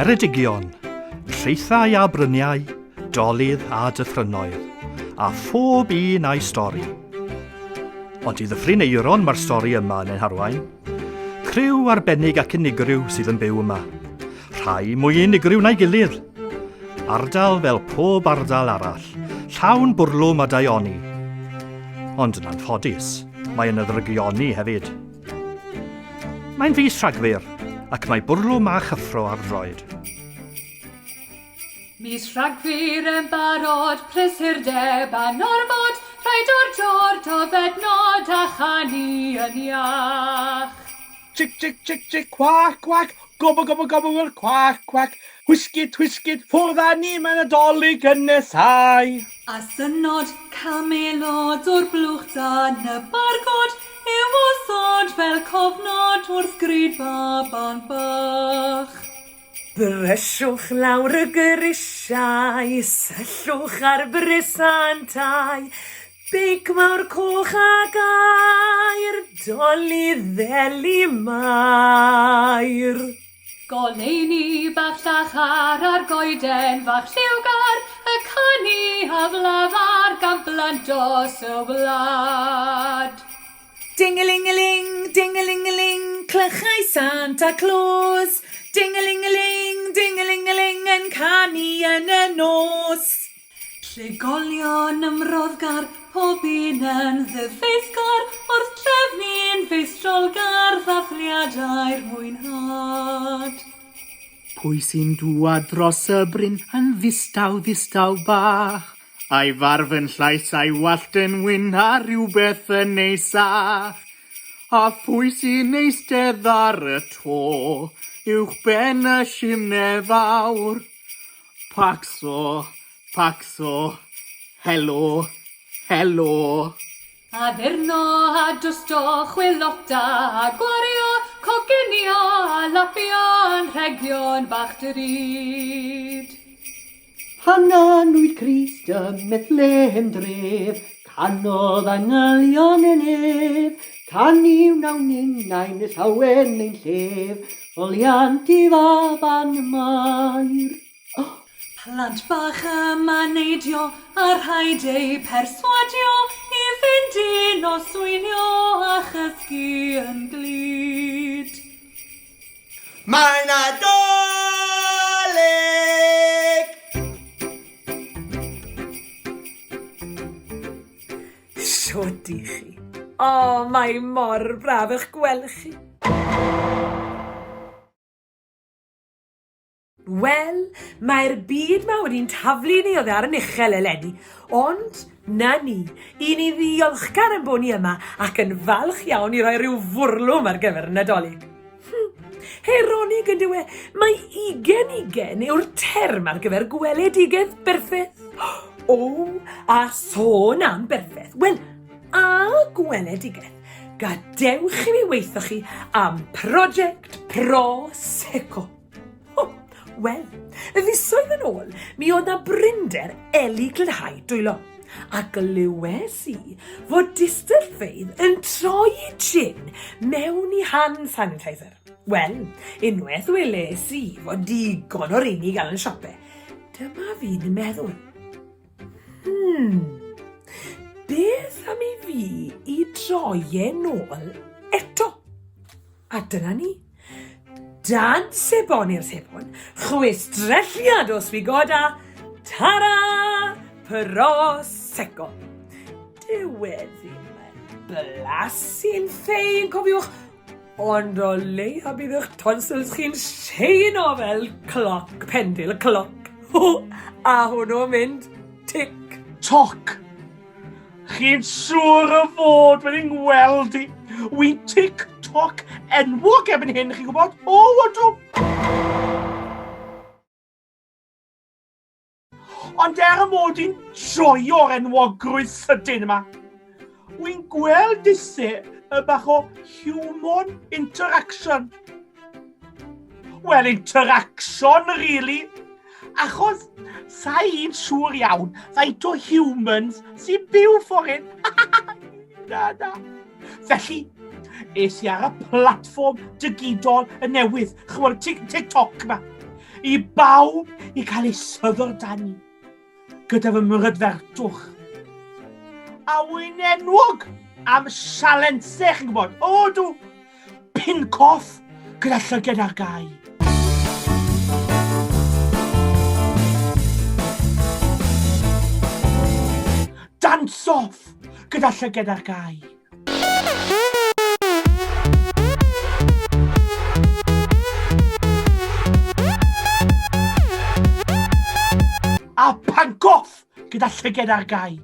Ceredigion, traethau a bryniau, dolydd a dyffrynnoedd, a phob un a'i stori. Ond i Ddyffryn Aeron mae'r stori yma yn ein harwain. Criw arbennig ac unigryw sydd yn byw yma. Rhai mwy unigryw na'i gilydd. Ardal fel pob ardal arall, llawn bwrlwm a daioni. Ond yn anffodus, mae yna ddrygioni hefyd. Mae'n fis Rhagfyr, ac mae bwrlwm a chyffro ar droed. Mis Rhagfyr yn barod, prysurdeb anorfod, rhaid o'r dor dofednod a chanu yn iach. Chick, chick, chick, chick, cwac, cwac, gobble, gobble, gobble, cwac, cwac, Whiskit, whiskit, ffwrdd â ni, mae Nadolig yn nesáu. A synod camelod o'r blwch dan y bargod i'w osod fel cofnod wrth grud baban bach. Brysiwch lawr y grisiau, syllwch ar brisantau, beic mawr coch ac aur, doli ddeli Mair. Goleuni bach llachar ar goeden fach lliwgar, y canu aflafar gan blant dros y wlad. Ding-a-ling-a-ling, ding-a-ling-a-ling, clychau Santa Clôs. Ding-a-ling-a-ling, ding-a-ling-a-ling, yn canu yn y nos. Trigolion ymroddgar, pob un yn ddyfeisgar wrth drefnu'n feistrolgar ddathliadau'r mwynhad. Pwy sy'n dŵad dros y bryn yn ddistaw, ddistaw bach? A'i farf yn llaes, a'i wallt yn wyn, a rhywbeth yn ei sach. A phwy sy'n eistedd ar y to uwchben y simne fawr? Pacso, pacso, helo, helo. Addurno a dwsto, chwilota a gwario, coginio a lapio anrhegion bach drud. Pan anwyd Crist ym Methlehem dref, canodd angylion y nef, canu wnawn ninnau'n llawen ein llef, Foliant i faban Mair. Plant bach yma'n neidio a rhaid eu perswadio i fynd i noswylio a chysgu yn glyd. Mae Nadolig! Shwt i chi? O, mae mor braf eich gweld chi. Wel, mae'r byd 'ma wedi'n taflu ni oddi ar yn uchel eleni, ond 'na ni, i ni ddiolchgar ein bod ni yma ac yn falch iawn i roi rhyw fwrlwm ar gyfer y Nadolig. Hm, eironig yn dyw e, mae ugen ugen yw'r term ar gyfer gweledigaeth berffeth. O, a sôn am berffeth, wel, a gweledigaeth, gadewch i mi weithio chi am Project Prosecco. Wel, fisoedd yn ôl, mi oedd 'na brinder eli glanhau dwylo, a glywes i fod distyllfeydd yn troi gin mewn i hand sanitizer. Wel, unwaith weles i fod digon o reini i gael yn siope, dyma fi'n meddwl, hmm, beth am i fi i droi e nôl eto? A dyna ni. Dan sebon i'r sebon, chwistrelliad o swigod a tara! Prosecco. Dyw e ddim yn blasu'n ffein, cofiwch, ond o leia bydd eich tonsils chi'n sheino fel cloc, pendil cloc. A hwnnw'n mynd tic. Toc. Chi'n siŵr o fod wedi ngweld i. Wi'n TikTok enwog erbyn hyn, chi'n gwybod? O, ydw! Ond er y mod i'n joio'r enwogrwydd sydyn yma, wi'n gweld dise y bach o human interaction. Wel, interaction, really. Achos, sa i'n siŵr iawn faint o humans sy'n byw ffordd hyn. na, na. Felly, es i ar y platfform digidol y newydd, chymod, TikTok yma. I bawb i cael ei syfrdanu gyda fy mrydfertwch. A wy'n enwog am sialensau, chi'n gwybod? O, dw! Pincoff gyda llyged ar gau. Dance-off gyda llyged ar gau. A pancoff gyda llyged ar gau.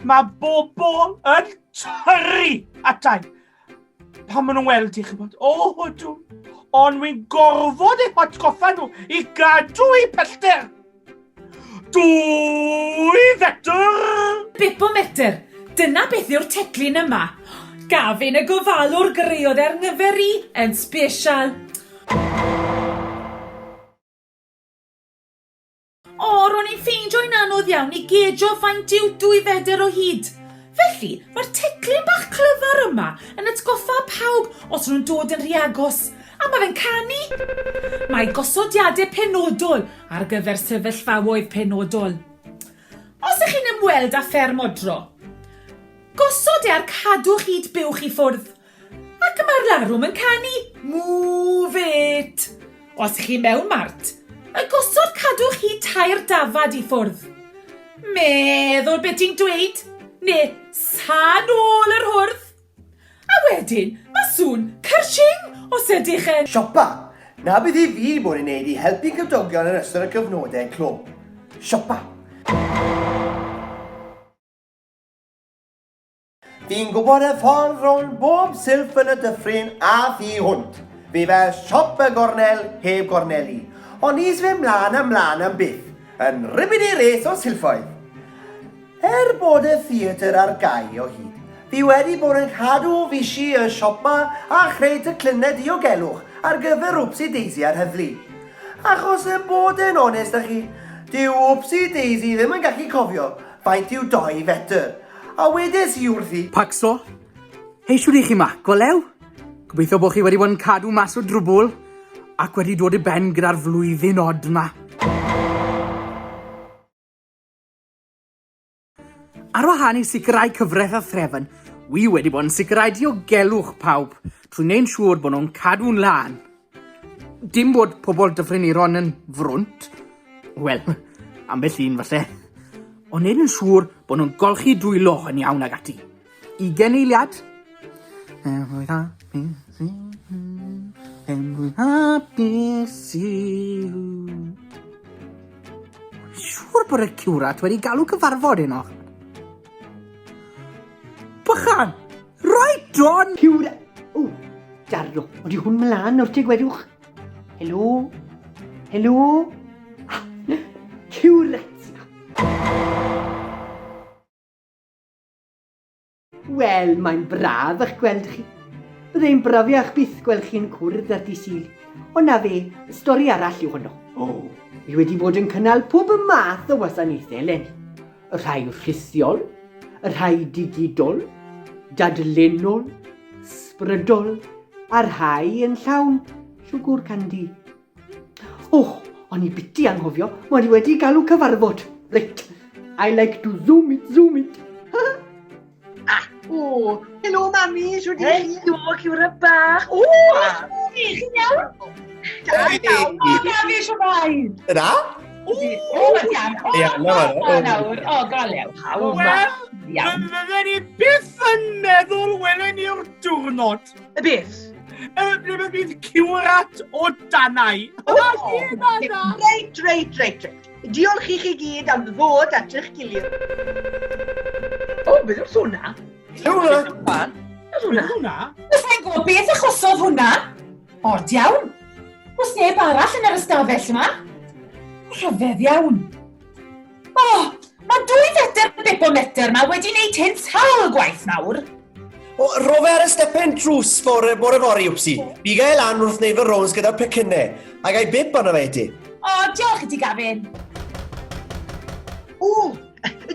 Mae bobl yn tyrru atai pan maen nhw'n weld i, chybod. O, oh, ydw. Ond wy'n gorfod eu hatgoffa nhw i gadw eu pellter. 2 fetr! Bipometr! Dyna beth yw'r teclyn yma. Gafin y gofalwr greodd e ar nghyfer i, yn sbesial. O, ro'n i'n ffeindio'n anodd iawn i gejo faint yw 2 fedr o hyd. Felly, mae'r teclyn bach clyfar yma yn atgoffa pawb os nhw'n dod yn rhy agos, a mae fe'n canu! Mae gosodiadau penodol ar gyfer sefyllfaoedd penodol. Os ych chi'n ymweld â fferm odro, gosod e ar cadw hyd buwch i ffwrdd, ac mae'r larwm yn canu, Move it! Os ych chi mewn mart, y gosod cadwch hyd tair dafad i ffwrdd. Meddwl beth ti'n dweud, neu sa nôl yr hwrdd. A wedyn, mae sŵn cyrshing os ydych yn... Siopa! 'Na beth i fi 'di bod yn neud i helpu cymdogion yn ystod y cyfnodau clo. Siopa! Fi'n gwybod y ffordd rownd bob silff yn y dyffryn a thu hwnt. Fi fel siop y gornel heb gorneli. Ond ni fe mlaen a mlaen am byth, yn ribidi res o silffoedd. Er bod y theatr ar gau o hyd, fi wedi bod yn cadw fishi y siopa a chreu teclynnau diogelwch ar gyfer Wpsi Daisy a'r heddlu. Achos y bod yn onest â chi, dyw Wpsi Daisy ddim yn gallu cofio faint yw dou fetr. A wedes i wrthi. Pacso. Hei, shwd 'y chi 'ma? Golew? Gobeithio bod chi wedi bod yn cadw mas o drwbwl ac wedi dod i ben gyda'r flwyddyn od 'ma. Ar wahân i sicrhau cyfraith a threfn, wi wedi bod yn sicrhau diogelwch pawb trwy wneud siŵr bod nhw'n cadw'n lân. Dim bod pobl Dyffryn Aeron yn frwnt, wel, ambell un falle, ond wneud yn siŵr bod nhw'n golchi dwylo yn iawn ag ati. Ugain eiliad. Pen-blwydd hapus i ti, pen-blwydd hapus i Siŵr bod y ciwrat wedi galw cyfarfod heno. Bychan! Right on! Ciwrat! O, darlo, odi hwn mlaen o'r teg wedwch? Helo? Helo? Ah, ciwrat! Wel, mae'n braf eich gweld chi. Byddai'n brafiach byth gweld chi'n cwrdd ar dy Sul. Ond na fe, stori arall yw honno. O, fi wedi bod yn cynnal pob math o wasanaethau eleni. Y rhai rhithiol, y rhai digidol, dadlennol, sbrydol, a'r rhai yn llawn siwgwr candi. O, o'n i biti anghofio, mod i wedi galw cyfarfod. Reit, I like to zoom it, zoom it. Ah, o, helo mami, siwr di chi? Helo, ciwra bach. O, mami, chi'n iawn? Da iawn. O, Gafi, siwmai. Da? O, mae'n iawn. O, nawr. O, golew. Wel, fydden ni byth yn meddwl welen ni'r diwrnod. Y beth? Y ble bydd ciwrat o danau. O, reit, reit, reit, reit. Diolch i chi gyd am ddod at eich gilydd. O, beth yw'r hwnna? Hwnna? Beth hwnna? Hwnna? Sa'n gwybod beth achosodd hwnna? Od iawn. Oes neb arall yn yr ystafell yma? Rhyfedd iawn. O, mae 2 fetr bipometr ma wedi wneud hyn sawl gwaith nawr. O, ro fe ar y stepen drws fore, bore fory, wpsi. Fi gael lan wrth wneud fy rowns gyda'r pecynnau, a gai bip arno fe i ti. O, diolch i ti, Gavin. O,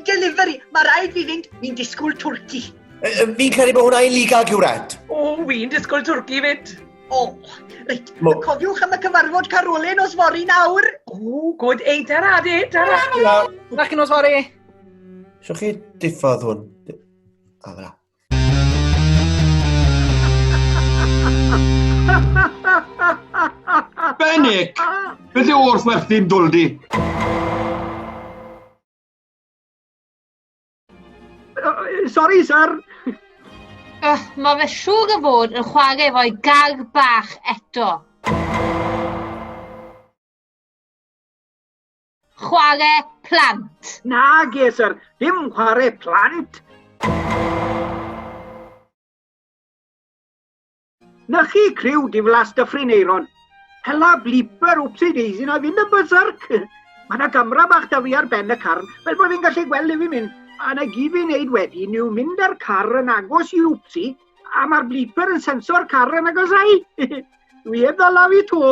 delivery, mae rhaid fi fynd, fi'n disgwyl twrci. Fi'n credu bod hwnna illegal, Curate. O, wi'n disgwyl twrci fyd. O, reit, cofiwch am y cyfarfod Carole nos fory nawr. O, good. Ei, tara, de, tara. Na chi nos fory. Siwch chi diffodd hwn? A, fel Benik! Beth yw o'r chwerthin dwldi? Sorry, sir. Mae fe siŵr o fod yn chwarae efo'i gar bach eto. Chwarae plant. Nage, sir. Dim chwarae plant. Na chi criw diflas Dyffryn Aeron. Hela bleeper wpsi daisy na fynd yn berserk. Mae yna gamra bach da fi ar ben y car, fel bod fi'n gallu gweld le fi'n mynd. A na gyd fi'n neud wedyn yw mynd â'r car yn agos i wpsi, a mae'r bleeper yn senso'r car yn agosau. Dwi heb ddala fi to.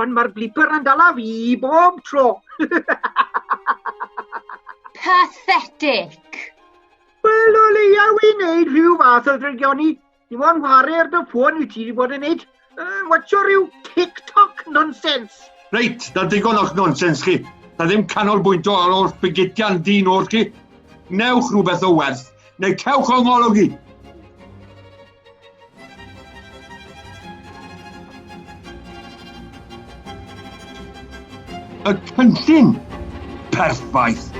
Ond mae'r bleeper yn dala fi bob tro. Pathetic. Wel, o leia wi'n neud rhyw fath o ddrygioni. Dim ond whare ar dy ffôn wyt ti wedi bod yn neud. Uh, watcho rhyw TikTok nonsense. Reit, na digon o'ch nonsens chi. Na ddim canolbwyntio ar o'r bygythian dyn o'r chi. Newch rhywbeth o werth, neu cewch o'n ngolwg i. Y cynllun perffaith.